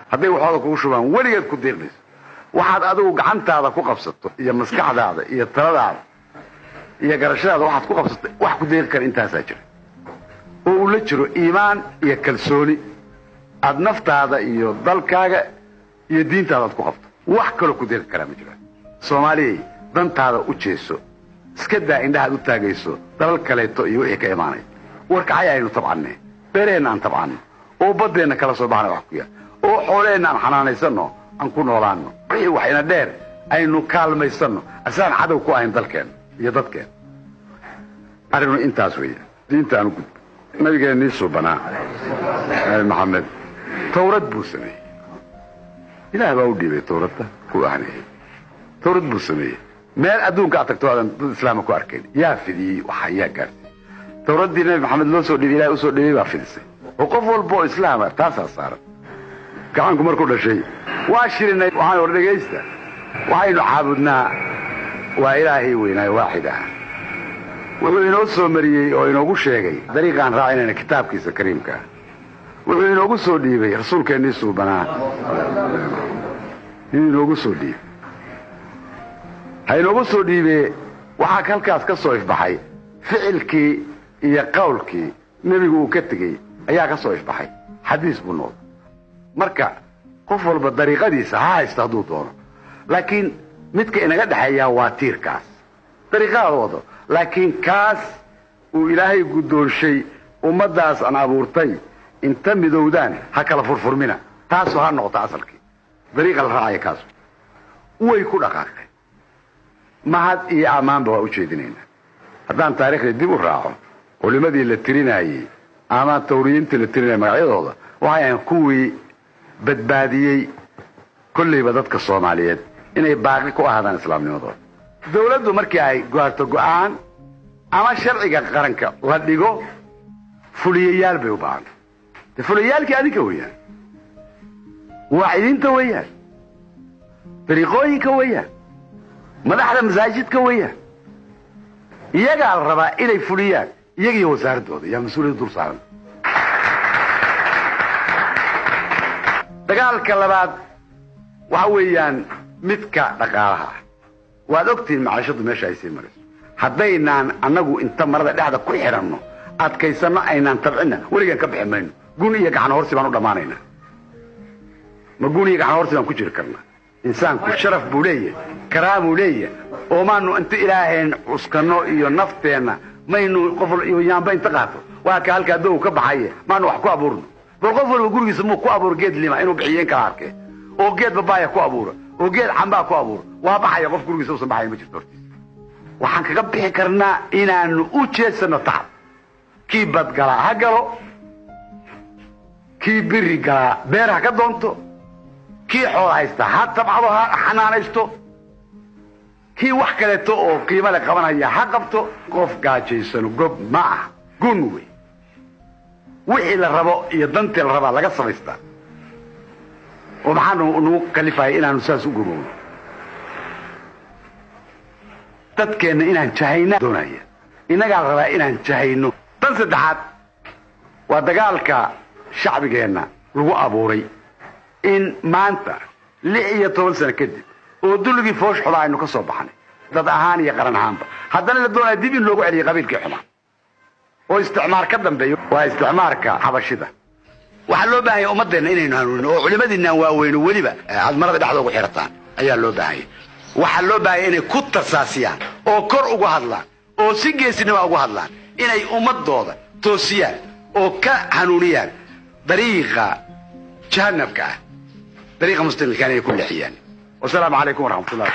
Hadday waxooda kugu shubaan, weligeed ku deeqmayso. Waxaad adigu gacantaada ku qabsato iyo maskaxdaada iyo taladaada iyo garashadaada waxaad ku qabsato, wax ku deeqi kara intaasaa jira, oo uu la jiro iimaan iyo kalsooni aad naftaada iyo dalkaaga iyo diintaada aad ku qabto. Wax kaloo ku deeqi karaa ma jiraan. Soomaaliyay, dantaada u jeeso. Iska daa indhahaad u taagayso dalal kaleeto iyo wixii ka imaanaya. Warkacay aynu tabcanne, beeraheenna aan tabcanno, oo baddeenna kala soo baxna wax ku yaal, oo xoolaheenna aan xanaanaysanno, aan ku noolaanno. Wixii waxayna dheer aynu kaalmaysanno, asaan cadow ku ahayn dalkeenna iyo dadkeenna. Arrinu intaas weeye. Diinta aan u gudbo. Nabigeennii suubanaa, Nabi Maxamed, Tawrad buu sameeyey. Ilaah baa u dhiibay Tawradda ku ahneeyey. Tawrad buu sameeyey. Meel adduunka aad tagto aadan dad islaama ku arkayn. Yaa fidiyey? Waxa yaa gaarsiiyey? Tawraddii Nabi Maxamed loo soo dhiibay, Ilahay usoo dhiibay baa fidisay, oo qof walba oo islaama taasaa saaran. Gacanku markuu dhashay waa shirinay. Waxaan war, dhegaysta, waxaynu caabudnaa waa Ilaahay weynaayo waaxid ah. Wuxuu inoo soo mariyey oo inoogu sheegay dariiqaan raacinayna kitaabkiisa kariimka ah. Wuxuu inoogu soo dhiibay rasuulkeennii suubanaa. Inuu inoogu soo dhiibay ha inoogu soo dhiibee. Waxaa halkaas ka soo ifbaxay ficilkii iyo qowlkii nebigu uu ka tegey ayaa ka soo ifbaxay. Xadiis buu noqday. Marka qof walba dariiqadiisa ha haysto hadduu doono, laakiin midka inaga dhexeeyaa waa tiirkaas. Dariiqadaada wado, laakiin kaas uu Ilaahay guddoonshay ummaddaas aan abuurtay inta midowdaan ha kala furfurmina. Taasoo ha noqoto asalkii dariiqa la raacaya. Kaas way ku dhaqaaqeen. Mahad iyo ammaanba waa u jeedinaynaa. Haddaan taariikhda dib u raaco, culimmadii la tirinaayey ama tawriyiintii la tirinayay magacyadooda, waxay ahayn kuwii badbaadiyey kollayba dadka Soomaaliyeed inay baaqi ku ahaadaan islaamnimadooda. Dawladdu markii ay gaarto go'aan ama sharciga qaranka la dhigo, fuliyayaal bay u baahanta. De fuliyayaalkii adinka weeyaan, waacidiinta weeyaan, dariiqooyinka weeyaan, madaxda masaajidka weeyaan. Iyagaa la rabaa inay fuliyaan, iyaga iyo wasaaraddooda yaa mas-uuliyadda dul saaran. Dagaalka labaad waxa weeyaan midka dhaqaalaha ah. Waad ogtihiin maciishadu meesha ay sii marayso. Haddaynaan annagu inta marada dhexda ku xidhanno adkaysanno, aynaan tabcinna, weligaan ka bixi mayno. Gun iyo gacan horsi baan u dhammaanaynaa. Ma gun iyo gacan horsi baan ku jiri karnaa? Insaanku sharaf buu leeyahay, karaamuu leeyahay. Oo maanu inta Ilaaheen cuskanno iyo nafteenna maynu qof yaamba inta qaato, waa ka halkaa dow ka baxaye, maanu wax ku abuurno? Bal qof walba gurigiisa muu ku abuuro geed lima inuu bixiyeen kala arkee, oo geed babaaya ku abuuro, oo geed cambaa ku abuuro, waa baxaya. Qof gurigiisa usan baxaya ma jirto hortiisa. Waxaan kaga bixi karnaa inaanu u jeedsano tacab. Kii badgalaa ha galo, kii biri galaa beer ha ka doonto, kii xoola haysta ha tabcado, ha xanaanaysto, kii wax kaleeto oo qiimo le qabanaya ha qabto. Qof gaajaysano gob ma ah, gun wey. Wixii la rabo iyo dantii la rabaa laga samaystaa. Oo maxaanu nagu kalifaya inaanu saas u gumowno? Dadkeenna inaan jahayna doonaya, innagaa la rabaa inaan jahayno. Tan saddexaad waa dagaalka shacbigeenna lagu abuuray in maanta, 16 sano kadib, oo dulligii foosh xumaa aynu ka soo baxnay dad ahaan iyo qaran ahaanba, haddana la doonaya dib in loogu celiyay qabiilkii xumaa oo isticmaar ka dambeeyo, waa isticmaarka Xabashida. Waxaa loo baahanya ummadeenna inaynu hanuunino, oo culimadiinaan waaweyno weliba aad marada dhexda ugu xirataan ayaa loo baahanya. Waxaa loo baahanya inay ku tasaasiyaan oo kor uga hadlaan oo si geesinima uga hadlaan, inay ummadooda toosiyaan oo ka hanuuniyaan dariiqa jahanabka ah, dariiqa muslimkaan inay ku leexiyaan. Wasalaamu calaykum waraxmatullahi.